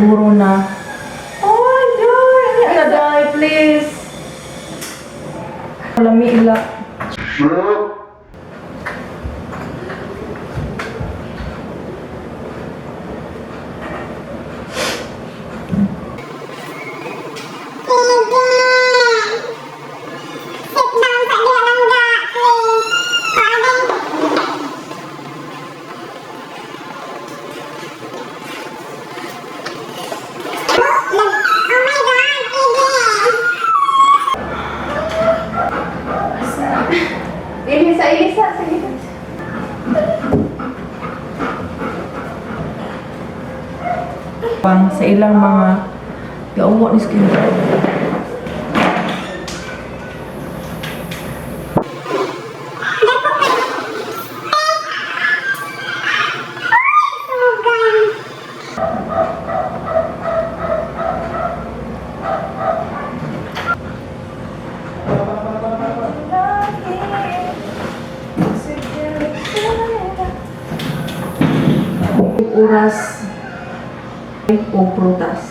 Siguro na. Oh, Joy! Ay, day, please. Lami ila. Sit down sa diha langga, please. Kaanay. Oh my God, Iggy! Elisa, Elisa, sige. Pang sa ilang mga gaumo ni skin. Sugan. Oras o prutas.